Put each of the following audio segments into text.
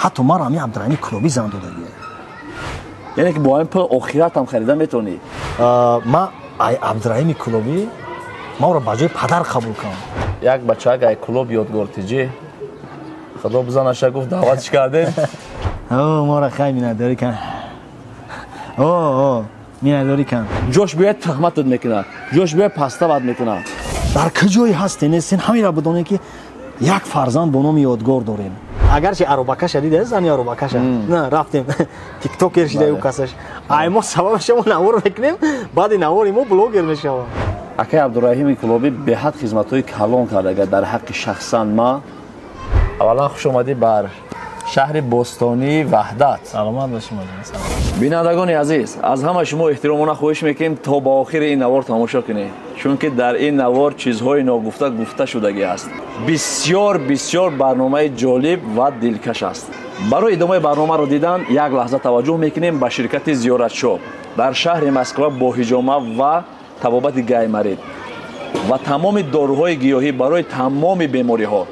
Ҳатто маро ҳамин Абдураҳими Кулобӣ зан додагия. Яъне ки бо ҳамин пул охиратам харида метавонӣ? Ма ай Абдураҳими Кулобӣ ма ӯро ба ҷои падар қабул кардам. Як бачаак ай Кулоб Ёдгор Тиҷи, худо бизанаша, гуфт даъватш кардем. Моро хай миннатдорӣ кан. Миннатдорӣ кан. Ҷош биёяд туҳматат мекунад, ҷош биёяд пастават мекунад. Дар куҷое ҳастен нестен, ҳаминро бидонед, ки як фарзанд бо номи Ёдгор дорем. Агарчи аробакаша дида, зани аробакаша на рафтем, тиктокер шида ӯ касаш. Ай мо сабабша мо навор мекунем, баъди навори мо блогер мешавад. Акай Абдураҳими Кулобӣ беҳад хизматҳои калон кард агар дар ҳаққи шахсан ма. Аввалан хуш омадӣ бар шаҳри бостонии Ваҳдат. Саломат бошӣ. Бинандагони азиз, аз ҳама шумо эҳтиромона хоҳиш мекунем, то ба охири ин навор тамошо кунед, чунки дар ин навор чизҳои ногуфта гуфта шудагӣ аст. Бисёр бисёр барномаи ҷолиб ва дилкаш аст. Барои идомаи барномаро дидан як лаҳза таваҷҷӯҳ мекунем ба ширкати Зиёратшоп дар шаҳри Москва бо ҳиҷома ва табобати гаймарид ва тамоми доруҳои гиёҳӣ барои тамоми бемориҳо: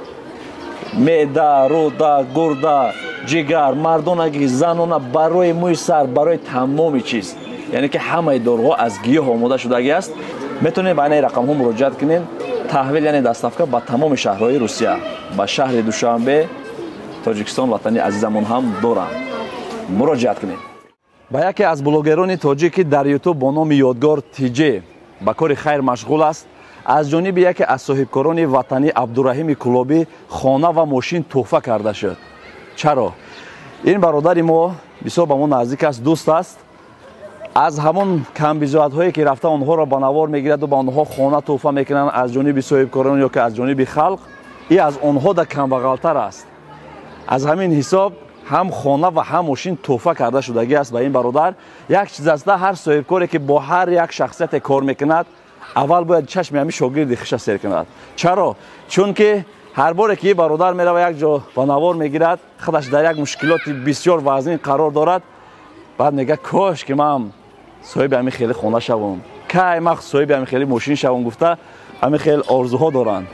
меъда, рӯда, гурда, ҷигар, мардонагӣ, занона, барои мӯи сар, барои тамоми чиз. Яъне ки ҳамаи доруҳо аз гиёҳ омода шудагӣ аст. Метавонед ба инаи рақамҳо муроҷиат кунед. Таҳвил, яъне доставка ба тамоми шаҳрҳои Русия, ба шаҳри Душанбе, Тоҷикистон, ватани азизамон ҳам доранд. Муроҷиат кунед. Ба яке аз блогерони тоҷик, ки дар Ютуб бо номи Ёдгор Тиҷе ба кори хайр машғул аст, аз ҷониби яке аз соҳибкорони ватанӣ Абдураҳими Кулобӣ хона ва мошин тӯҳфа карда шуд. Чаро? Ин бародари мо бисёр ба мо наздик аст, дӯст аст. Аз ҳамон камбизоатҳое ки рафта онҳоро ба навор мегираду ба онҳо хона тӯҳфа мекунанд аз ҷониби соҳибкорон ё ки аз ҷониби халқ, и аз онҳо да камбағалтар аст. Аз ҳамин ҳисоб ҳам хона ва ҳам мошин тӯҳфа карда шудагӣ аст ба ин бародар. Як чиз аст, ҳар соҳибкоре ки бо ҳар як шахсияте кор мекунад, аввал бояд чашми ҳамин шогирди хиша сер кунад. Чаро? Чунки ҳар боре ки ин бародар мерава як ҷо ба навор мегирад, худаш дар як мушкилоти бисёр вазнин қарор дорад, баъд мегӯяд: кош ки ман соҳиби ҳамин хеле хона шавам, кай ман соҳиби ҳамин хеле мошин шавам, гуфта ҳамин хел орзуҳо доранд.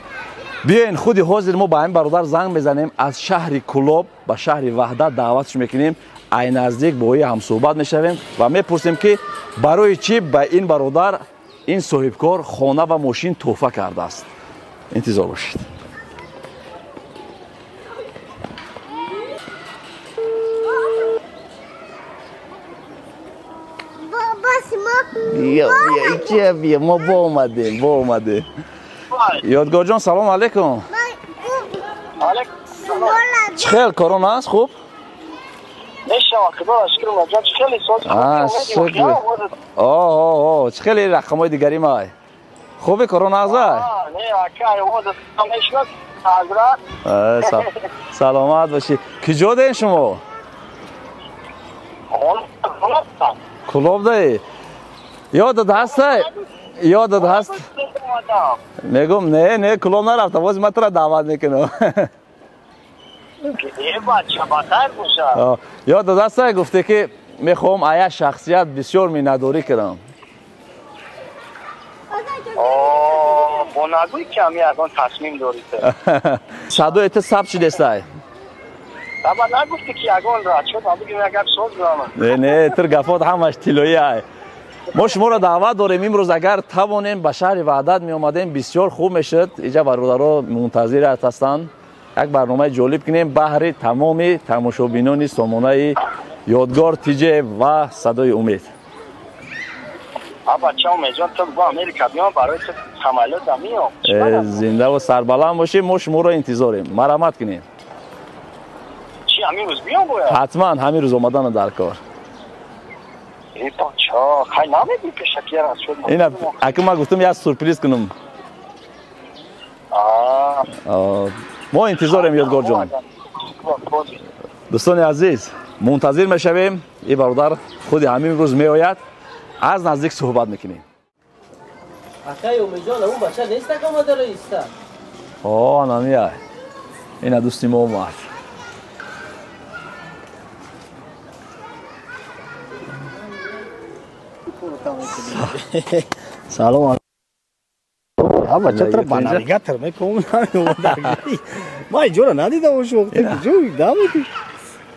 Биёен, худи ҳозир мо ба ҳамин бародар занг мезанем, аз шаҳри Кулоб ба шаҳри Ваҳдат даъватш мекунем, ай наздик бо ӯ ҳамсӯҳбат мешавем ва мепурсем, ки барои чӣ ба ин бародар ин соҳибкор хона ва мошин тӯҳфа кардааст. Интизор бошед. Биё, биё, биё, мо бо омадем, бо омадем. Ёдгорҷон, салом алейкум. Чӣ хел, корон аст, хуб? Чӣ хеле рақамҳои дигари май? Хуби, корон азай? Саломат бошӣ. Куҷо дем шумо? Кулоб даи? Ёдат ҳастай? Ёдат ҳаст? Мегум, не, не, Кулоб нарафтам, боз ман тура даъват мекунам. Ёдат ҳастай, гуфте ки мехоҳам ая шахсият бисёр миннатдорӣ кунам. Бо нагӯй ки ҳами ягон тасмим дорӣ. Садои ту сабт шудестай. Аба нагуфтӣ ки ягон расчёт набуд, ягар соз будам. Не, не, тур гафот ҳамаш тиллоӣ ай. Мо шуморо даъват дорем, имрӯз агар тавонем ба шаҳри Ваҳдат меомадем, бисёр хуб мешуд. Иҷа бародаро мунтазир ҳастанд. Як барномаи ҷолиб кунем баҳри тамоми тамошобинони сомонаи Ёдгор Тиҷе ва Садои Умед. Аба ча, Умедҷон, ту бо Америка биём, барои ту самолёт миём. Зинда ва сарбаланд бошӣ, мо шуморо интизорем. Марҳамат кунем. Чӣ, ҳамин рӯз биём бояд? Ҳатман ҳамин рӯз омадана дар кор. Хай, намегӯй пешакия расчёт. Ина ака ман гуфтам як сюрприз кунам. Мо интизорем, Ёдгорҷон. Дӯстони азиз, мунтазир мешавем, ин бародар худи ҳамин рӯз меояд, аз наздик суҳбат мекунем. Акай Умедҷон, он бача нест, ака омадара иста? О, анамия. Ина дӯсти мо омад. Салом. Бача тра ба навигатор мекунам. Ман иҷора надидам, ош вақте куҷо дамеки.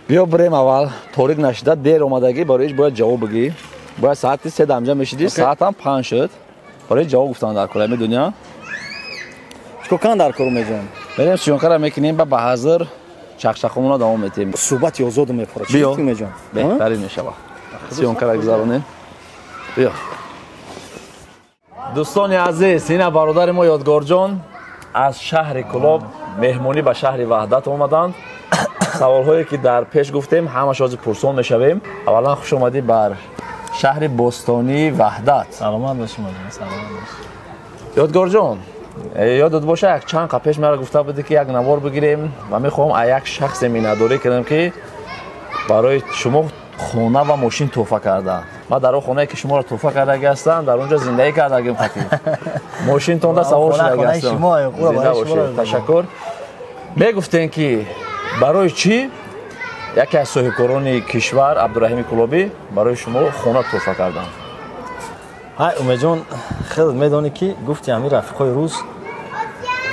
Биё бирем аввал, торик нашида, дер омадагӣ, барои ҳеҷ бояд ҷавоб бигӣ. Бояд соати 3 дамҷа мешидӣ, соатам 5 шуд. Барои ҷавоб гуфтан дар кор, медонӣ? Чикор кан дар кор, Умедҷон? Берем съёмкара мекунем, ба ҳазр чақчақомона давом метем. Суҳбати озоду мепорад. Биё. Умедҷон? Беҳтарин мешавад. Съёмкара гузаронем. Биё. Дӯстони азиз, ина бародари мо Ёдгорҷон аз шаҳри Кулоб меҳмонӣ ба шаҳри Ваҳдат омаданд. Саволҳое ки дар пеш гуфтем, ҳамаш ҳозир пурсон мешавем. Аввалан хуш омадӣ бар шаҳри бостонии Ваҳдат. Саломат бошӣ, Умедҷон, саломат бошӣ. Ёдгорҷон, ёдат боша, як чанд қа пеш мара гуфта будӣ, ки як навор бигирем ва мехоҳам аз як шахсе миннатдорӣ кунам, ки барои шумо хона ва мошин тӯҳфа карданд. Ман дар он хонае, ки шуморо тӯҳфа кардагӣ ҳастам, дар он ҷо зиндагӣ кардагим, қатӣ мошинтонда савор шудагӣ ҳастам. Зинда бошед, ташаккур. Мегуфтем, ки барои чӣ яке аз соҳибкорони кишвар, Абдураҳими Кулобӣ, барои шумо хона тӯҳфа карданд? Ҳай, Умедҷон, хеле медонӣ, ки гуфти ҳамин рафиқои рус,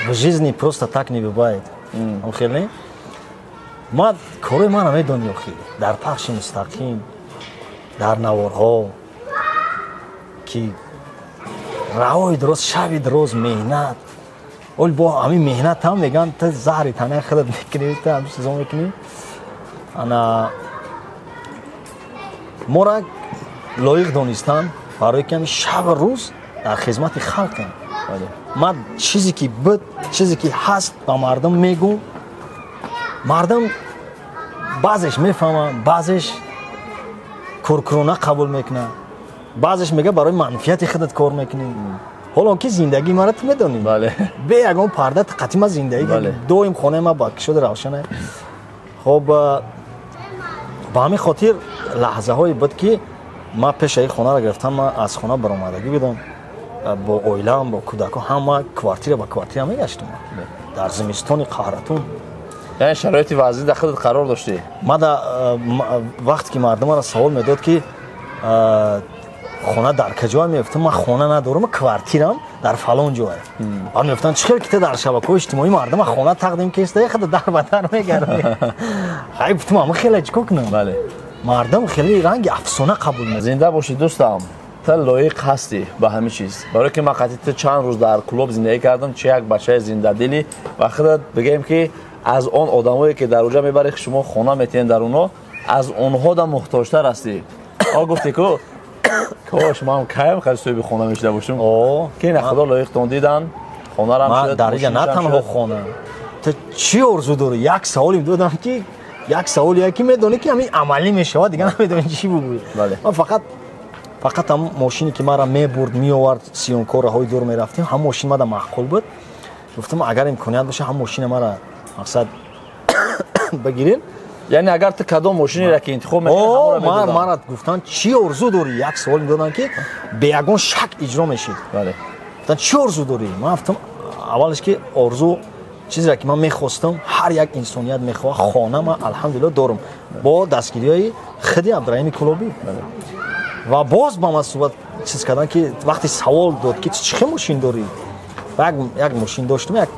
в жизни просто так не бывает. Хеле ман корои мана медонӣ, охи, дар пахши мустақим, дар наворҳо, ки раҳои дуроз, шаби дуроз меҳнат, ол бо ҳамин меҳнат ҳам мегӯянд, ту заҳри танаи худат мекунӣ, ту ҳамин чизо мекунӣ. Ана мора лоиқ донистан, барое ки ҳамин шабу рӯз дар хизмати халқем. Ман чизе ки буд, чизе ки ҳаст, ба мардум мегӯм. Мардум баъзеш мефаҳмад, баъзеш куркурона қабул мекунад, баъзеш мега, барои манфиати худат кор мекунӣ. Ҳоло ки зиндагии маро ту медонӣ, бе ягон парда қатъи ма зиндагӣ доим хонаи ма ба кишоди равшане. Хоб, ба ҳамин хотир лаҳзаҳое буд, ки ман пешаи хонаро гирифтам, ман аз хона баромадагӣ будам бо оилаам, бо кӯдакҳо, ҳама квартира ба квартира мегаштам дар зимистони қаҳратун. Яъне шароити вазъӣ дар худат қарор доштӣ? Ма да вақте ки мардум маро савол медод, ки хона дар каҷое, мегуфтам, ман хона надорам, квартирам дар фалон ҷое. Баъд мегуфтанд, чӣ хел ки ту дар шабакаҳои иҷтимоӣ мардума хона тақдим кеста, худа дар ба дар мегардӣ? Хай, гуфтам, ама хеле чӣ кор кунам, мардум хеле ранги афсона қабул мекунад. Зинда бошӣ, дӯстам, ту лоиқ ҳастӣ ба ҳамин чиз, барое ки ман қатъи ту чанд рӯз дар Кулоб зиндагӣ кардам, чи як бачаи зиндадилӣ ва худат бигӯем, ки аз он одамое, ки дар уҷа мебарӣ, шумо хона метиҳем, дар онҳо аз онҳо да муҳтоҷтар ҳастӣ. О, гуфтӣ ку, кош ман каям хеле соҳиби хона мешуда бошам, ки на худо лоиқтон дидан, хонарам шуд. Дар иҷа на танҳо хона, ту чӣ орзу дорӣ? Як саволим додам, ки як саволе, ки медонӣ, ки ҳамин амалӣ мешавад, дигар намедонӣ чӣ бугӯӣ. Ман фақат ҳам мошине, ки маро мебурд, меовард, съёмка, роҳҳои дур мерафтем, ҳам мошин мада маъқул буд. Гуфтам, агар имконият боша, ҳам мошина мара мақсад бигирен. Яъне агар ту кадом мошинеро ки интихоб мекунӣ? Мара гуфтанд, чӣ орзу дорӣ? Як савол медоданд, ки бе ягон шак иҷро мешид. Гуфтанд, чӣ орзу дорӣ? Ман гуфтам, аввалаш ки орзу, чизеро ки ман мехостам, ҳар як инсоният мехоҳад, хона ман алҳамдулилла дорам бо дастгириҳои худи Абдураҳими Кулобӣ. Ва боз ба ман суҳбат чиз карданд, ки вақте савол дод, ки чӣ хел мошин дорӣ, як мошин доштам, як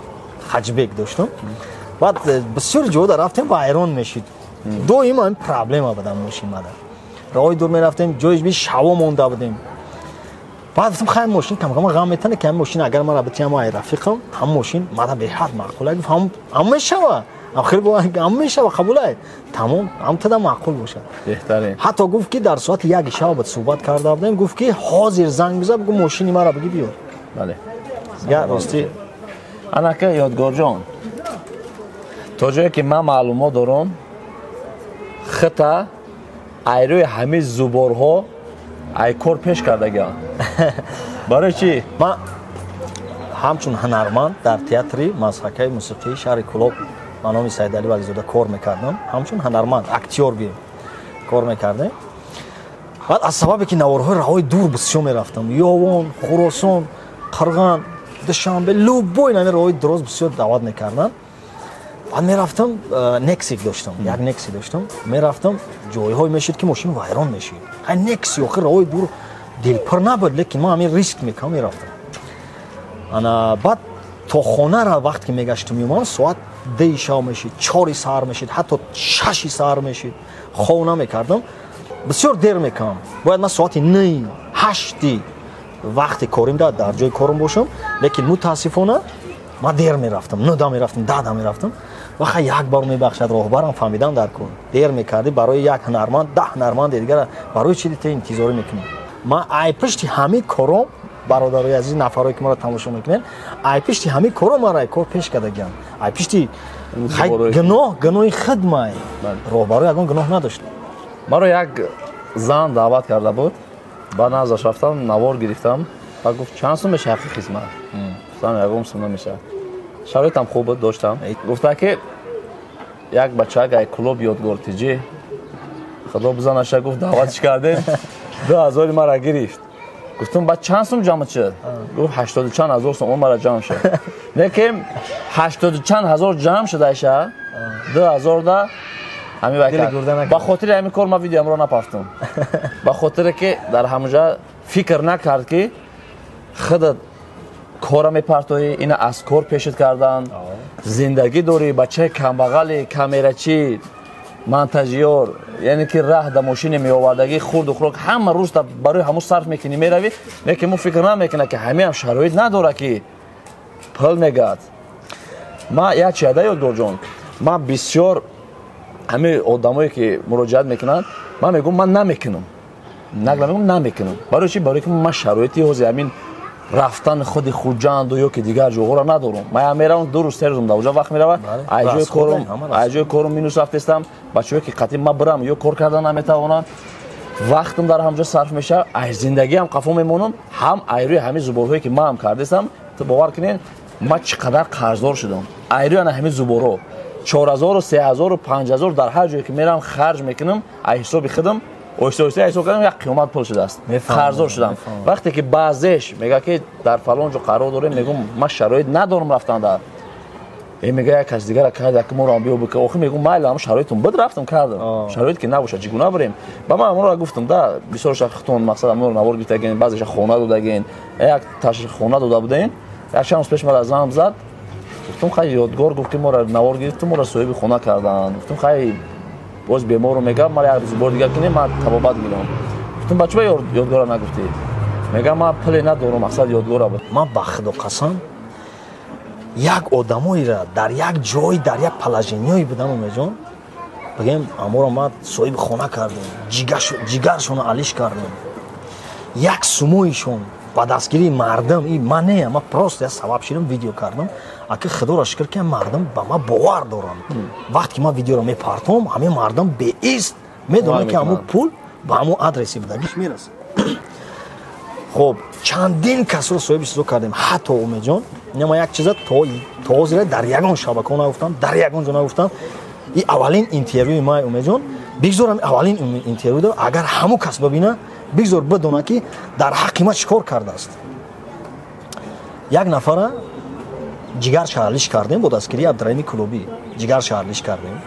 хэтчбек доштам. Баъд бисёр ҷода рафтем, вайрон мешид, доим ҳамин проблема будам мошин мада. Роҳи дур мерафтем, ҷоиш би шаво монда будем. Баъд гуфтам, хай, мошин камкама ғам метане, ки ҳамин мошин агар мара битиям, ай рафиқам, ҳам мошин мада беҳад маъқул. Гуфт, ҳам мешава, ҳам мешава, қабулай, тамом, ҳам тада маъқул бошад. Беҳтарин. Ҳатто гуфт, ки дар соати 1 шаб буд, суҳбат карда будем, гуфт, ки ҳозир занг биза, бугӯ, мошини мара биги, биёр. Бале. Я рости. Анака, Ёдгорҷон, то ҷое ки ман маълумот дорам, хита айрӯи ҳамин зуборҳо ай кор пеш кардагиам. Барои чӣ? Ман ҳамчун ҳунарманд дар театри мазҳакаи мусиқии шаҳри Кулоб ба номи Саидалӣ Вализода кор мекардам. Ҳамчун ҳунарманд, актёр бим, кор мекардем. Баъд аз сабабе ки наворҳои раҳои дур бисёр мерафтам, Ёвон, Хуросон, Қирған, Душанбе, любой нами роҳои дуроз бисёр даъват мекарданд. Баъд мерафтам, Нексик доштам, як Некси доштам, мерафтам, ҷойҳое мешид, ки мошин вайрон мешид. Ҳай, Некси охир роҳои дур дилпур набуд, лекин ман ҳамин риск мекардам, мерафтам. Ана баъд то хонара вақте ки мегаштам, меомадам, соат 2 шав мешид, 4 саҳар мешид, ҳатто 6 саҳар мешид. Хов намекардам. Бисёр дер мекунам. Бояд ман соати 9, 8 вақти корим дар ҷои корум бошам, лекин мутаассифона ман дер мерафтам, 9 мерафтам, 10 мерафтам. Ваха як бор мебахшад роҳбарам, фаҳмидам дар кор. Дер мекардӣ барои як ҳунарманд, 10 ҳунарманди дигар барои чӣ ту интизорӣ мекунӣ? Ман ай пишти ҳамаи кором, бародарои азиз, нафарое ки маро тамошо мекунанд, ай пишти ҳамаи кором маро кор пеш кардагиам. Ай пишти гуноҳ, гуноҳи худ май. Роҳбаро ягон гуноҳ надошт. Маро як зан даъват карда буд, ба наздаш рафтам, навор гирифтам. Ба гуфт: чанд сум меша ҳаққи хизмат? Гуфтам: ягон сум намешавад, шароитам хуб буд, доштам. Гуфта ки як бачак ай клуб Ёдгор Тиҷӣ, худо бизанаша, гуфт, даъватш кардем, 2000 мара гирифт. Гуфтам: ба чанд сум ҷамъ шуд? Гуфт: 80 чанд ҳазор сум мара ҷамъ шуд. Лекин 80 чанд ҳазор ҷамъ шуд, айша 2000 да ҳами вай кард. Ба хотири ҳамин кор ман видеоамро напафтам, ба хотире ки дар ҳамонҷа фикр накард, ки худат кора мепартоӣ, ина аз кор пешит кардан, зиндагӣ дорӣ, бачаи камбағали, камерачӣ, монтажёр, яъне ки раҳ да мошине меовардагӣ, хурду хӯрок ҳама рӯз барои ҳамун сарф мекунӣ, меравӣ. Лекин мо фикр намекунад, ки ҳамеам шароит надорад, ки пул мегад. Ма як чи ада, Ёдгорҷон, ман бисёр ҳамаи одамое ки муроҷиат мекунанд, ман мегӯм: ман намекунам. Нагла мегӯм: намекунам. Барои чи? Барои ки ман шароити ҳозир ҳамин рафтани худи Хуҷанду ё ки дигар ҷоҳоро надорам. Ман меравам, 2 рӯз, 3 рӯзам дар оҷа вақт мерава. Ай ҷои корум минус рафтестам. Бачаҳое ки қатъи ман бирам ё кор кардан наметавонанд, вақтам дар ҳамҷо сарф мешавад, ай зиндагиам қафо мемонам. Ҳам ай рӯи ҳамин зуборҳое ки маам кардестам, ту бовар кунед, ман чӣ қадар қарздор шудам ай рӯи ана ҳамин зуборҳо: 4000, 3000, 5000. Дар ҳар ҷое ки мерам, харҷ мекунам ай ҳисоби худам. Оҳиста оҳиста ҳисоб кардам, як қиёмат пул шудааст, қарздор шудам. Вақте ки баъзеш мега ки дар фалон ҷо қарор дорем, мегӯм: ман шароит надорам рафтан. Дар мега: як кас дигара кард, як моро биё бика. Охир мегӯм: майли, ҳам шароитум буд, рафтам, кардам. Шароит ки набошад, чӣ гуна бирем? Ба ман амонро гуфтам да, бисёрша хутон мақсад амонро навор гирифтагин, баъзеша хона додагин, як таш хона дода будем. Як чанд рӯз пеш мара занг зад. Гуфтам: хай, Ёдгор гуфт, ки моро навор гирифтум, моро соҳиби хона карданд. Гуфтам: хай, боз беморро мегам, мара як бор дигар кунем, ман табобат гирам. Гуфтам: ба чӣ ба Ёдгора нагуфтӣ? Мегам: ман пуле надорам. Мақсад Ёдгора буд. Ман ба худо қасам, як одамоеро дар як ҷой, дар як положение ое будам, Умеҷон, бигем, аморо ман соҳиби хона кардем, ҷигаршонро алиш кардем, як сумоишон ба дастгирии мардам. И ман не, ман просто як сабаб шидам, видео кардам. Аки худоро шукр, ки мардам ба ман бовар доранд. Вақте ки ман видеоро мепартом, ҳамин мардам беист медонанд, ки ҳамун пул ба ҳамун адреси будагиш мерасад. Хоб, чандин касро соҳиби чизо кардем. Ҳатто, Умеҷон, ма як чиза то ҳозира дар ягон шабакаҳо нагуфтам, дар ягон ҷо нагуфтам. И аввалин интервюи май, Умеҷон, бигзорам аввалин интервю дор, агар ҳамун кас бибина, бигзор бидона, ки дар ҳаққи ман чӣ кор кардааст. Як нафара ҷигар шаҳрлиш кардем бо дастгирии Абдураҳими Клубӣ, ҷигар шаҳрлиш кардем.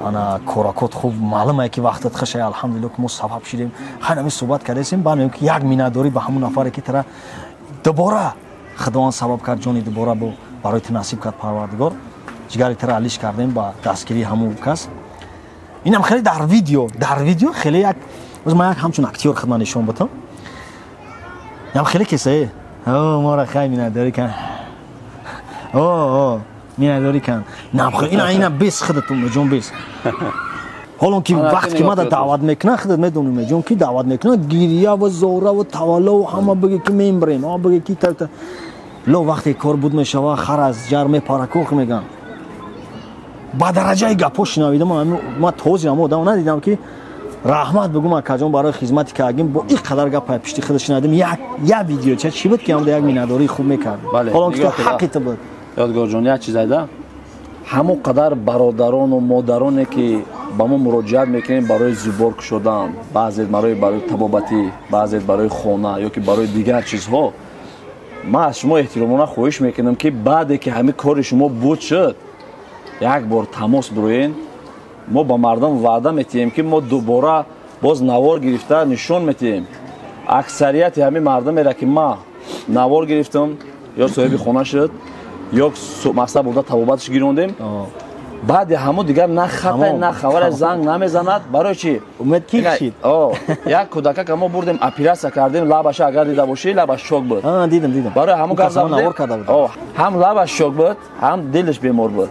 Ана коракот хуб маълумае, ки вақтат хашай, алҳамдулилло, ки мо сабаб шидем. Хайр, ҳамин суҳбат кардасем, баъд мегӯем, ки як миннатдорӣ ба ҳамун нафаре, ки тара дубора Худованд сабаб кард, ҷони дубора бо барои ту насиб кард Парвардигор, ҷигари тара алиш кардем ба дастгирии ҳамун кас. Инам хеле дар видео хеле як ман як ҳамчун актёр хидмат нишон бутам. Ям хеле кесае мора хай миннатдорӣ кан, о миннатдорӣ кан, ина бес худат, Умеҷон, бес. Ҳолон ки вақте ки мада даъват мекунад, худат медонӣ, Умеҷон, ки даъват мекунад, гирия ва зора ва тавалло, ҳама биге, ки мембрем, ҳама биге, ки ло. Вақте кор буд мешава, хар аз ҷар мепара, кох меган. Ба дараҷаи гапҳо шинавидам, ман то ҳозир ҳама одам надидам, ки раҳмат бигӯм, акаҷон, барои хизмати кардагим. Бо ин қадар гап пишти худа шинавидам. Як видео чӣ буд, ки ҳамда як миннатдории хуб мекард, ҳолон ки ҳаққи ту буд. Ёдгорҷон, як чиз айда: ҳамон қадар бародарону модароне ки ба мо муроҷиат мекунем барои зубор кушодан, баъзе барои табобатӣ, баъзе барои хона ё ки барои дигар чизҳо, ман аз шумо эҳтиромона хоҳиш мекунам, ки баъде ки ҳамин кори шумо буд шуд, як бор тамос бироен. Мо ба мардум ваъда метиҳем, ки мо дубора боз навор гирифта нишон метиҳем. Аксарияти ҳамин мардумера ки ман навор гирифтам, ё соҳиби хона шуд, Ё мақсад бурда табобаташ гирондем. Баъди ҳамо дигар на хата, на хабар, занг намезанад. Барои чи? Умед ки шид? Як кӯдакак мо бурдем, оператсия кардем, лабаша агар дида бошӣ, лабаш шок буд. Дидам, дидам. Барои ҳамо гап задем. Ҳам лабаш шок буд, ҳам дилаш бемор буд.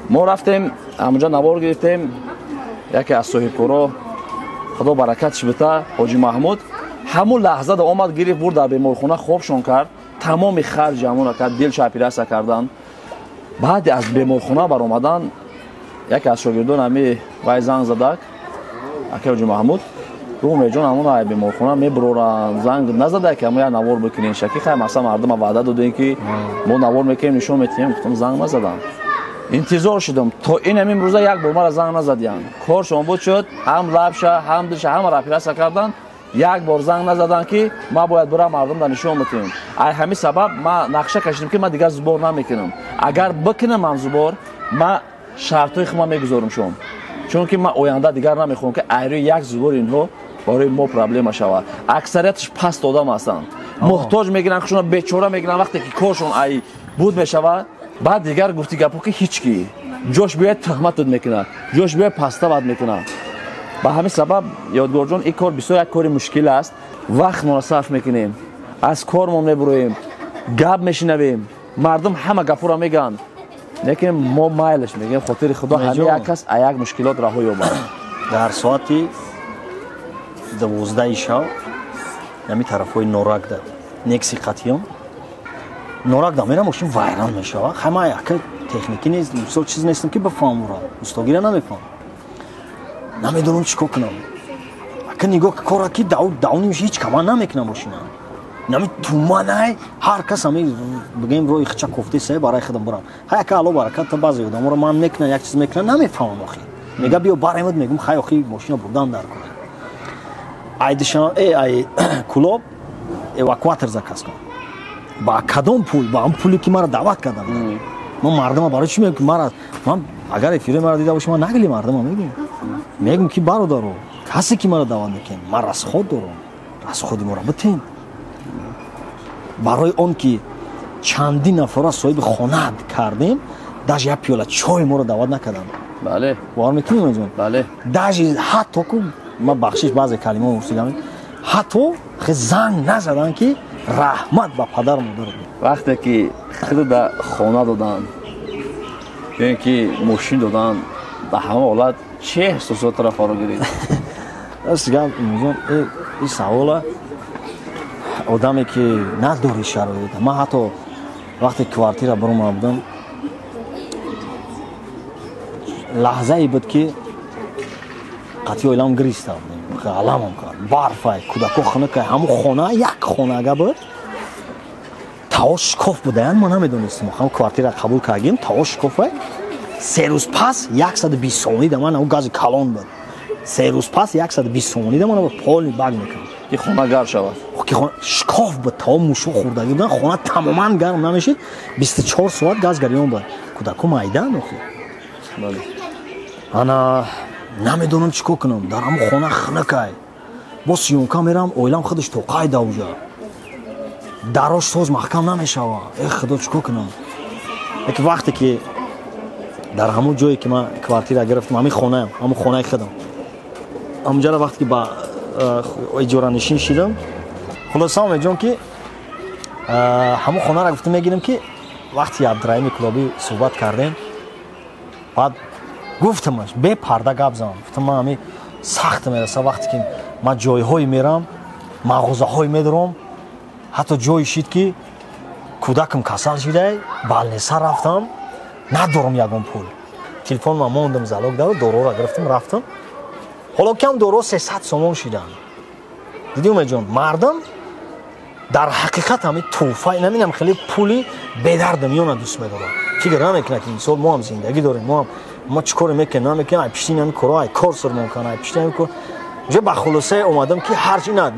Мо рафтем, ҳамонҷо навор гирифтем. Яке аз соҳибкоро, Худо баракатш бита, Ҳоҷи Маҳмуд, ҳамун лаҳзада омад, гирифт, бурд дар беморхона, хобшон кард, тамоми харҷи ҳамонро кард, дилша оператсия кардан. Баъди аз беморхона баромадан, яке аз шогирдон ҳами вай занг задак, ака Ҳоҷи Маҳмуд, Умедҷон ҳамон ай беморхона мебуроранд, занг назада ки ҳамо як навор бикунем, шаки хай масалан мардума ваъда додем ки мо навор мекунем, нишон метиҳем, гуфтам занг назадам. Интизор шудам то ин ҳамин рӯза як бор мара занг назадиянд. Коршон буд шуд, ҳам лабша, ҳам дилша, ҳамаро оператсия кардан, як бор занг назаданд ки ман бояд бирам мардумда нишон битиҳам. Ай ҳамин сабаб ман нақша кашидам ки ман дигар зубор намекунам. Агар бикунам ҳам зубор, ман шартҳои худам мегузорам шом. Чунки ман оянда дигар намехоҳам ки айрӯи як зубор инҳо барои мо проблема шавад. Аксарияташ паст одам ҳастанд. Муҳтоҷ мегиранд, худшонро бечора мегиранд, вақте ки коршон ай буд мешавад, баъд дигар гуфти гапо ки ҳеҷ ки ҷош биёяд туҳматат мекунад, ҷош биёяд пастават мекунад. Ба ҳамин сабаб Ёдгорҷон, ин кор бисёр як кори мушкил аст. Вақтмонро сарф мекунем, аз кормон мебуроем, гап мешинавем, мардум ҳама гапҳоро мегӯянд, лекин мо майлаш мегӯем, хотири Худо ҳамин як кас аз як мушкилот раҳо ёбад. Дар соати 12 шаб ҳамин тарафҳои Норакда некси қатиён Норакда мерам, мошин вайрон мешавад. Хай ман яка техникӣ нест, мисол чиз нестам ки бифаҳмам, уро устогира намефаҳмам. Намедонам чӣ кор кунам. Ака нигоҳ кора ки давни ҳеҷ каман намекунам мошина. Нами туманай, ҳар кас ҳами бигем роҳи хича кофте сай барои худам бурам. Хай ака Алло баракат та баъзе одаморо ман мекунам, як чиз мекунам, намефаҳмам охи. Мега биё баремад, мегум хай охи мошина бурдан дар кор. Ай Душанбе, ай Кулоб эвакуатор заказ кун. Ба кадом пул? Ба ҳам пуле ки маро даъват кардам. Ман мардума барои чӣ мегӯям ки мара ман агар эфири маро дида бошӣ, ман нагли мардума мегӯям. Мегӯям ки бародаро, касе ки маро даъват мекунад, ман расход дорам, расходи моро битен. Барои он ки чандин нафара соҳиби хона кардем, даже як пиёла чой моро даъват накарданд. Бале. Бовар мекунӣ, Умедҷон? Бале. Даже ҳатто ку ман бахшиш баъзе калимаҳо урсидам, ҳатто занг назаданд ки раҳмат ба падару модарат. Вақте ки худро хона доданд ё ин ки мошин доданд, ба ҳама ҳолат чӣ эҳсосотро фаро гирифт? Рост гап, Умедҷон, ин савола одаме ки надори шароит. Ман ҳатто вақте квартира баромада будам, лаҳзае буд ки қатъи оилам гириста будем, ғаламам кард, барфай, кӯдако хунукай, ҳамун хона як хонага буд, тао шикоф будаян, ма намедонистем. Ҳам квартира қабул кардем, тао шикофай. 3 рӯз пас 120 сомонӣ да ман, гази калон буд. 3 рӯз пас 120 сомонӣ да ман полный баг мекардам. Ки хона гарм шавад. Ки хона шикоф буд, тао мушо хӯрдагӣ будан, хона тамоман гарм намешид, 24 соат газ гарён буд. Кӯдако майдан охи. Бале. Ана намедонам чӣ кор кунам, дар ҳамон хона хунукай. Бо съёмка мерам, оилам худаш тоқай да уҷа. Дарош соз маҳкам намешавад. Э худо, чӣ кор кунам? Яке вақте ки дар ҳамон ҷое ки ман квартира гирифтам, ҳамин хонаам, ҳамон хонаи худам, ҳамонҷара вақте ки ба иҷоранишин шидам, хулоса Умедҷон ки ҳамон хонаро гуфтам мегирам ки вақти Абдураҳими Кулобӣ суҳбат кардем, баъд гуфтамаш бепарда гап занам. Гуфтам ман ҳамин сахт мераса вақте ки ман ҷойҳое мерам, мағозаҳое медорам, ҳатто ҷое шид ки кӯдакам касал шидай, балнеса рафтам, надорам ягон пул. Телефонма мондам залог дава, дороро гирифтам, рафтам. Ҳоло кам доро 300 сомон шиданд. Дидӣ Умедҷон, мардум дар ҳақиқат ҳамин тӯҳфа, намедонам хеле пули бедарда миёна дӯст медорад. Фикр намекунад ки мисол мо ҳам зиндагӣ дорем, мо ҳам мо чӣ коре мекунем, намекунем, ай пишти ҳамин корҳо, ай кор сирмон кунад, ай пишти ҳамин кор. Ҷо ба хулосае омадам ки ҳарчи на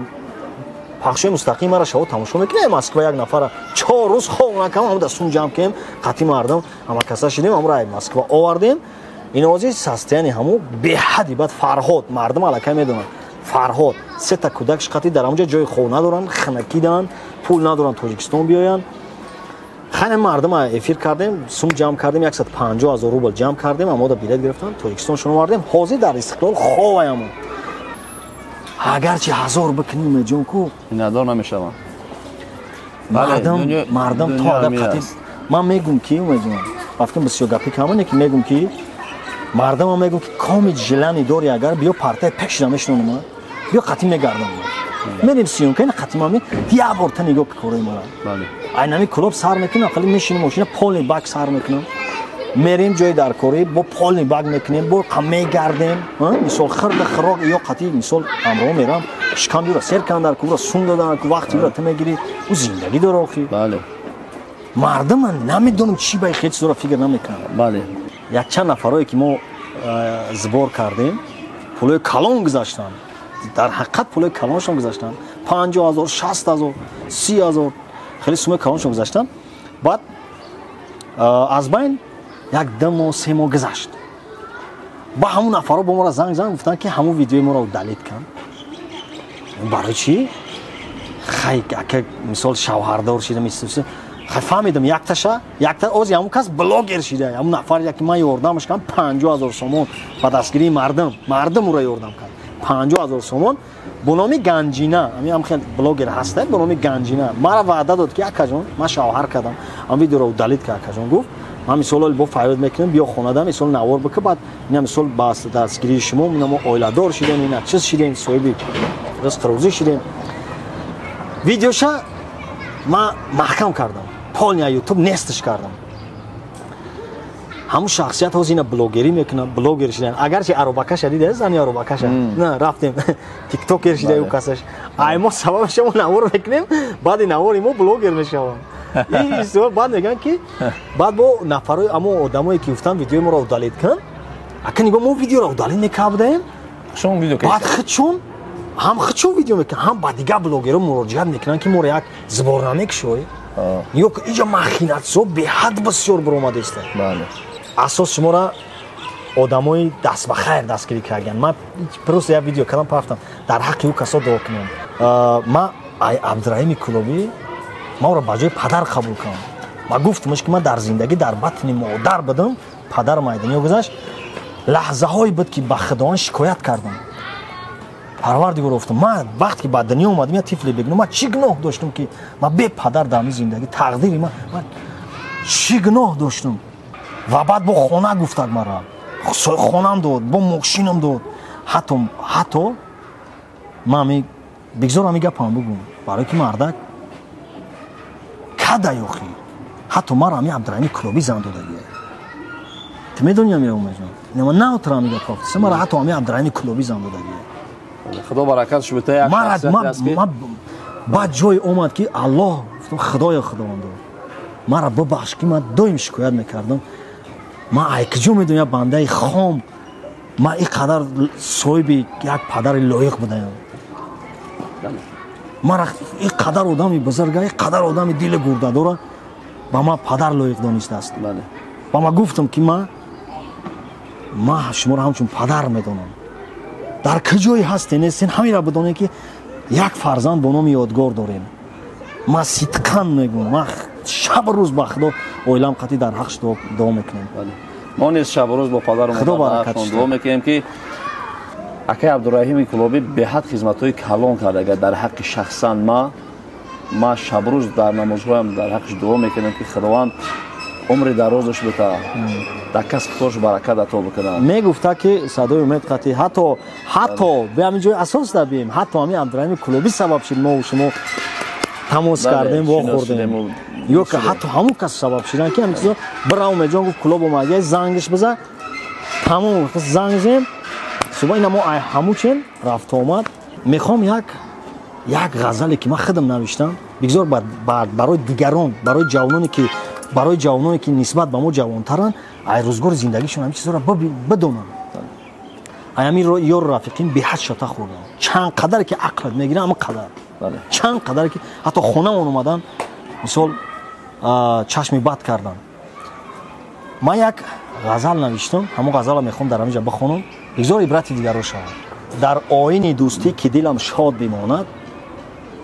пахшои мустақим мара шаво тамошо мекунем, Москва як нафара 4 рӯз хоб накардам, ҳамон дастун ҷамъ кардем, қатъи мардум ҳамакаса шидем, ҳамонро ай Москва овардем. Ин ози состояние ҳамон беҳади бад. Фарҳод, мардум аллакай медонанд, Фарҳод сета кӯдакш қатъи дар ҳамонҷо ҷои хоб надоранд, ханакиданд, пул надоранд Тоҷикистон биёянд. Хайр, мардум эфир кардем, сум ҷамъ кардем, 150 000 рубл ҷамъ кардем, амода билет гирифтам, Тоҷикистон шуно овардем. Ҳозир дар Истиқлол ховаям. Агарчи ҳазор бикунӣ, Умедҷон, ку миннатдор намешавам. Мардум то адаб қатӣ. Ман мегум ки, Умедҷон, ба фикрам бисёр гапи камоне ки мегум, ки мардумам мегум, ки коми желание дори, агар биё, партаи пешра мешинонам, биё, қатӣ мегардам, мерем съёмка, ина қатӣ ман як бор та нигоҳ ки корои мара. Айнами клуб сар мекунам, хали мешинам, мошина полный бак сар мекунам, мерем ҷои даркорӣ, бо полный бак мекунем, бо мегардем, мисол, хирда хирок ё қатӣ, мисол, ҳамроҳ мерам, шикам юра сер кан дар кура, сум додан ку, вақти юра ту мегирӣ, ӯ зиндагӣ дора охи. Мардума намедонам чӣ ба хел чизора фикр намекунам. Якчанд нафарое ки мо сбор кардем, пулои калон гузаштанд, дар ҳақиқат пулои калоншон гузаштанд, 50 000, 60 000, 30 000, хеле суммаи калоншон гузаштанд. Баъд аз байн як 2 моҳ, 3 моҳ гузашт, ба ҳамун нафарҳо бо моро занг занг гуфтанд, ки ҳамун видеои моро удалить кан. Барои чӣ? Хай, ака, мисол, шавҳардор шидам, хай, фаҳмидам, якташа, якта ози ҳамун кас блогер шида. Ҳамун нафар, яки ман ёрдамаш кардам, 50 000 сомон ба дастгирии мардум, мардум ӯро ёрдам кард, 50 000 сомон, бо номи Ганҷина, ҳамин хел блогер ҳаста бо номи Ганҷина, мара ваъда дод, ки акаҷон, ман шавҳар кардам, ҳам видеоро удалить кард. Акаҷон, гуфт, ман мисол бо фарёд мекунам, биё хонада, мисол, навор бика. Баъд ина, мисол, ба дастгирии шумо ина мо оиладор шидем, ина чиз шидем, соҳиби ризқ рӯзӣ шидем. Видеоша ман маҳкам кардам, полный Ютуб нестш кардам. Ҳамун шахсият ҳозир ина блогерӣ мекунад, блогер шидан. Агарчи аробакаша дида, зани аробакаша, на рафтем, тиктокер шида ӯ касаш. Ай мо сабабаша мо навор мекунем, баъди навори мо блогер мешаванд. Баъд мегӯянд, ки баъд бо нафарои, амо одамое ки гуфтанд видеои моро удалить кун, ака, нигоҳ, мо видеоро удалить мекардаем, баъд худшон ҳам худшон видео мекунанд, ҳам ба дигар блогерҳо муроҷиат мекунанд, ки моро як сбор намекушоӣ. Нигоҳ, иҷа махинатсо беҳад бисёр баромадааста. Асос шуморо одамои даст ба хайр дастгирӣ карданд. Ман просто як видео кардам, пафтам, дар ҳаққи ӯ касо дуо кунем. Ман ай Абдураҳими Кулобӣ, ман ӯро ба ҷои падар қабул кардам. Ма гуфтамш, ки ман дар зиндагӣ дар батни модар будам, падарам ай дунё гузашт, лаҳзаҳое буд, ки ба Худованд шикоят кардам. Парвардигор, гуфтам, ман вақте ки ба дунё омадам, я тифле бегуноҳ, ман чӣ гуноҳ доштам, ки ман бепадар дар ҳамин зиндагӣ, тақдири ман, ман чӣ гуноҳ доштам? Ва баъд бо хона гуфтак, мара хонам дод, бо мошинам дод. Ҳатто ман бигзор ҳамин гапам бугум, барое ки мардак када ёхи, ҳатто мара ҳамин Абдураҳими Кулобӣ зан додагия. Ту медони амира, Умеҷон, ман наотра ҳамин гапа, мара ҳатто ҳамин Абдураҳими Кулобӣ зан додагия. Худо баракатш бита, як шахсияте аст, ки Баъд ҷое омад, ки Аллоҳ, гуфтам, Худоё, Худовандо, мара бибахш, ки ман доим шикоят мекардам. Ман ай куҷо медонам, як бандаи хом, ман ин қадар соҳиби як падари лоиқ будаям? Мара ин қадар одами бузурга, ин қадар одами дили гурдадора ба ман падар лоиқ донистааст. Ва ман гуфтам, ки ман шуморо ҳамчун падар медонам. Дар куҷое ҳастен, нестен, ҳаминро бидонед, ки як фарзанд бо номи Ёдгор дорем. Ман сидқан мегӯям, ман шабу рӯз ба Худо оилам қатӣ дар ҳақш дуо мекунем. Мо низ шабу рӯз бо падару Худо модар дуо мекунем, ки акай Абдураҳими Кулобӣ беҳад хизматҳои калон кард. Агар дар ҳаққи шахсан ма шабрӯз дар намозҳоям дар ҳаққиш дуо мекунем, ки Худованд умри дарозаш бита, дар касбу корш баракат ато бикунад. Мегуфта, ки Садои Умед қатӣ, ҳатто бе ҳамин ҷои асос дабием, ҳатто ҳамин Абдураҳими Кулобӣ сабаб шид, мо шумо тамос кардем, вохӯрдем, ё ки ҳатто ҳамун кас сабаб шидан, ки ҳамин чизо бира. Умедҷон гуфт, Кулоб омад, зангиш биза, тамом, занг зем суба. Ина мо ай ҳамучен рафту омад. Мехоҳам як ғазале, ки ман худам навиштам, бигзор барои дигарон, барои ҷавононе ки нисбат ба мо ҷавонтаранд, ай рӯзгори зиндагишон ҳамин чизҳоро бидонанд. Ай ҳамин ёру рафиқин беҳад шата хӯрдам, чанд қадаре ки ақлат мегирам, ҳамин қадар, чанд қадаре ки ҳатто хонамон омадан, мисол, чашми бад кардан. Ман як ғазал навиштам, ҳамон ғазалро мехоҳам дар ҳамин ҷа бихонам, бигзор ибрати дигарро шавад. Дар оини дӯстӣ, ки дилам шод бимонад,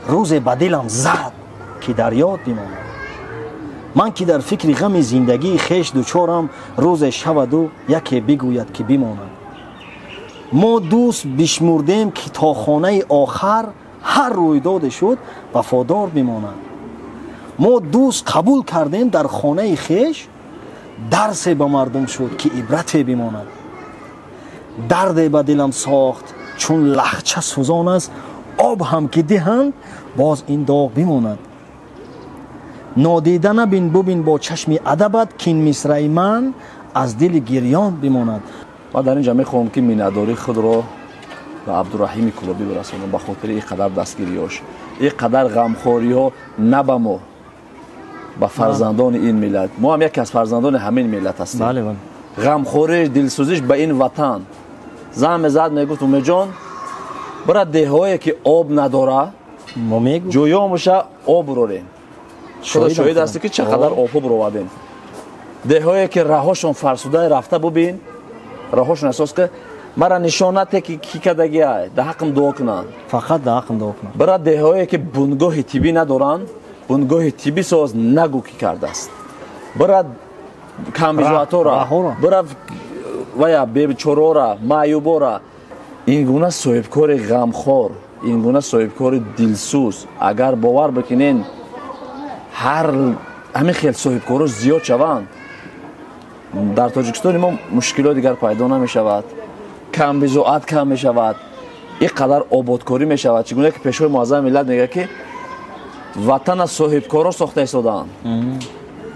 рӯзе ба дилам зад, ки дар ёд бимонад. Ман ки дар фикри ғами зиндагии хеш дучорам, рӯзе шаваду яке бигӯяд, ки бимонад. Мо дӯст бишмурдем, ки то хонаи охар ҳар рӯйдоде шуд, вафодор бимонад. Мо дӯст қабул кардем дар хонаи хеш, дарсе ба мардум шуд, ки ибрате бимонад. Дарде ба дилам сохт, чун лахча сӯзон аст, об ҳам ки диҳанд, боз ин доғ бимонад. Нодида набин, бубин бо чашми адабат, кин мисраи ман аз дили гирён бимонад. Ман дар ин ҷа мехоҳам, ки миннатдории худро ба Абдураҳими Кулобӣ бирасонам ба хотири ин қадар дастгириёш, ин қадар ғамхориҳо на ба мо, ба фарзандони ин миллат. Мо ҳам яке аз фарзандони ҳамин миллат ҳастем. Ғамхориш, дилсӯзиш ба ин ватан. Зан мезад, мегуфт: «Умедҷон, бира деҳҳое ки об надора, ҷӯёмуша об бурорем». Худо шоҳид ҳасте, ки чӣ қадар обҳо буровардем. Деҳҳое ки раҳошон фарсуда, рафта бубин раҳошон. Эҳсос ки мара нишон нате, ки ки кардагиай, да ҳаққам дуо кунанд. Фақат да ҳаққам дуо кунанд. Бира деҳҳое ки бунгоҳи тиббӣ надоранд, бунгоҳи тиббӣ соз, нагӯ ки кардааст. Бира камбизоатора, бира вая бечорора, маъюбора. Ин гуна соҳибкори ғамхор, ин гуна соҳибкори дилсӯз, агар бовар бикунен, ҳар ҳамин хел соҳибкоро зиёд шаванд, дар Тоҷикистони мо мушкилот дигар пайдо намешавад, камбизоат кам мешавад, ин қадар ободкорӣ мешавад. Чӣ гуна ки Пешвои Муаззами миллат мегӯяд, ки ватана соҳибкоро сохта истодаанд,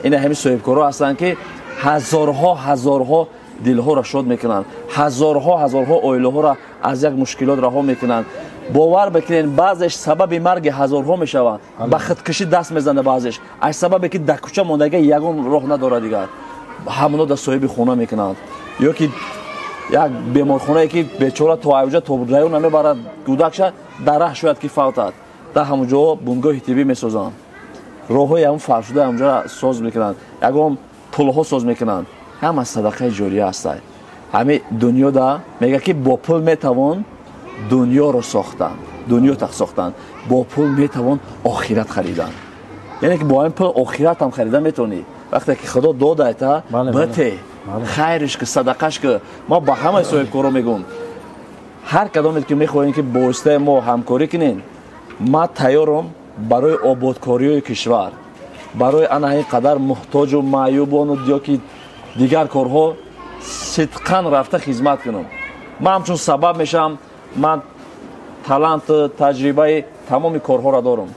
ин ҳамин соҳибкоро ҳастанд, ки ҳазорҳо ҳазорҳо дилҳоро шод мекунанд, ҳазорҳо ҳазорҳо оилаҳоро аз як мушкилот раҳо мекунанд. Бовар бикунед, баъзеш сабаби марги ҳазорҳо мешаванд, ба худкушӣ даст мезанад баъзеш, аз сабабе ки дар кӯча мондага, ягон роҳ надорад дигар. Ҳамоно дар соҳиби хона мекунанд ё ки як беморхонае, ки бечора то айҷа, то район намебарад кӯдакша, дар раҳ шояд ки фавтад, дар ҳамон ҷо бунгоҳи тиббӣ месозанд, роҳҳои ҳамон фаршуда ҳамонҷо соз мекунанд, ягон пулҳо соз мекунанд. Ҳама садақаи ҷория ҳастад. Ҳамин дунёда мегӯяд, ки бо пул метавон дунёро сохтан, дунё сохтан, бо пул метавон охират харидан. Яъне ки бо ҳамин пул охиратам харида метавонӣ. Вақте ки Худо додайта, бите, хайриш ки, садақаш ки. Мо ба ҳамаи соҳибкоро мегӯм: ҳар кадомед ки мехоҳем, ки бо воситаи мо ҳамкорӣ кунед, ман тайёрам барои ободкориҳои кишвар, барои ана ин қадар муҳтоҷу маъюбону ё ки дигар корҳо сидқан рафта хизмат кунам. Ман ҳамчун сабаб мешавам. Ман талант, таҷрибаи тамоми корҳоро дорам: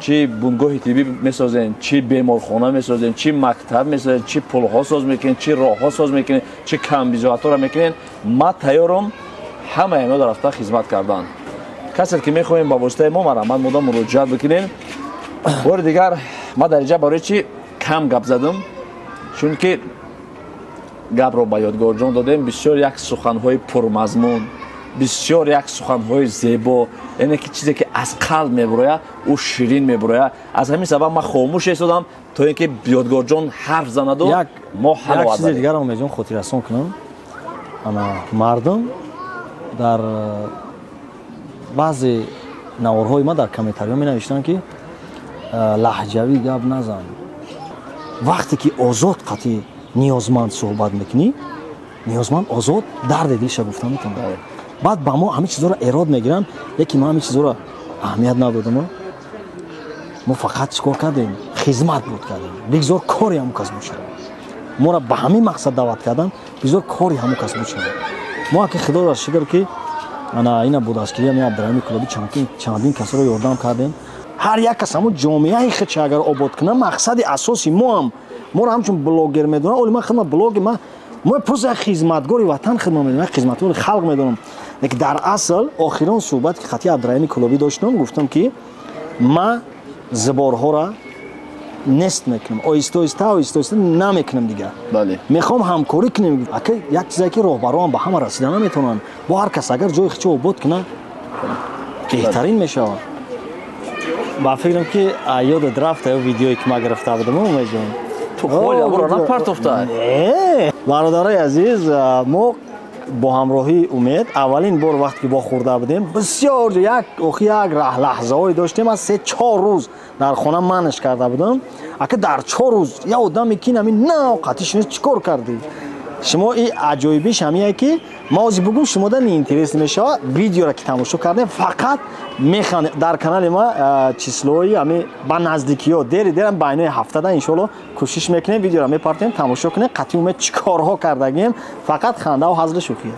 чӣ бунгоҳи тиббӣ месозем, чӣ беморхона месозем, чӣ мактаб месозем, чӣ пулҳо соз мекунем, чӣ роҳҳо соз мекунем, чӣ камбизоатҳоро мекунем. Ман тайёрам ҳамаи инҳо рафта хизмат кардан. Касе ки мехоҳем ба воситаи мо, марҳамат, модам муроҷиат бикунем. Бори дигар, ман дар инҷа барои чӣ кам гап задам? Чунки гапро ба Ёдгорҷон додем. Бисёр як суханҳои пурмазмун, бисёр як суханҳои зебо, яъне ки чизе ки аз қалб мебурояд, ӯ ширин мебурояд. Аз ҳамин сабаб ман хомӯш истодам, то ин ки Ёдгорҷон ҳарф занаду мо. Як чизи дигарам меҷон хотиррасон кунам. Ана мардум дар баъзе наворҳои ма дар комментариҳо менавиштанд, ки лаҳҷавӣ гап назан. Вақте ки озод қатъи ниёзманд суҳбат мекунӣ, ниёзманд озод дарди дилша гуфта метавонад. Баъд ба мо ҳамин чизҳоро эрод мегиранд, лекин мо ҳамин чизҳоро аҳамият надодам. Мо фақат чӣ кор кардем? Хизмат буд кардем. Бигзор кори ҳамон кас бошад. Моро ба ҳамин мақсад даъват кардан, бигзор кори ҳамон кас бошад. Мо аки, Худоро шукр, ки ана ина бо дастгирии ами Абдураҳими Кулобӣ чандин касоро ёрдам кардем. Ҳар як кас ҳамон ҷомеаи худша агар обод кунад, мақсади асоси мо ҳам, моро ҳамчун блогер медонам, оли ман хидмат блогер, ман мо просто як хизматгори ватан хидмат медонам, як хизматгори халқ медонам. Лекин дар асл охирон суҳбат ки қатъи Абдураҳими Кулобӣ доштам, гуфтам, ки ма зиборҳоро нест мекунам, оҳиста оҳиста, оҳиста оҳиста намекунам дигар. Мехоҳам ҳамкорӣ кунем. Ака, як чизе ки роҳбароам ба ҳама расида наметавонанд, бо ҳар кас агар ҷои худшо обод кунад, беҳтарин мешавад. Ба фикрам, ки ёдат рафта ё видеое ки ма гирифта будам, Умедҷон? Ту ҳоли амро напартофта. Не, бародарои азиз, мо Бо ҳамроҳии Умед аввалин бор вақте ки вохӯрда будем, бисёр як охи як лаҳзаҳое доштем, аз 3-4 рӯз дар хона манаш карда будам. Ака, дар 4 рӯз як одаме ки нами наоқатиш нест, чӣ кор кардӣ шумо? И аҷоибиш ҳамие, ки ма ҳозир бугум, шумода неинтерес мешавад. Видеоро ки тамошо кардем, фақат механдем. Дар канали ма числои ҳами ба наздикиҳо, дери дерам, байнои ҳафтада, иншоалло, кӯшиш мекунем, видеоро мепартем, тамошо кунем. Қатъи Умед чӣ корҳо кардагием, фақат хандаву ҳазли шӯхия.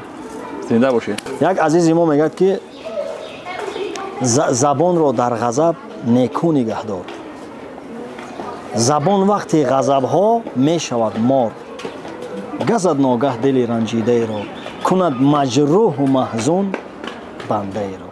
Зинда бошед. Як азизи мо мегӯяд, ки забонро дар ғазаб некӯ нигаҳдор, забон вақти ғазабҳо мешавад мор, газад ногаҳ дили ранҷидаеро, кунад маҷрӯҳу маҳзун бандаеро.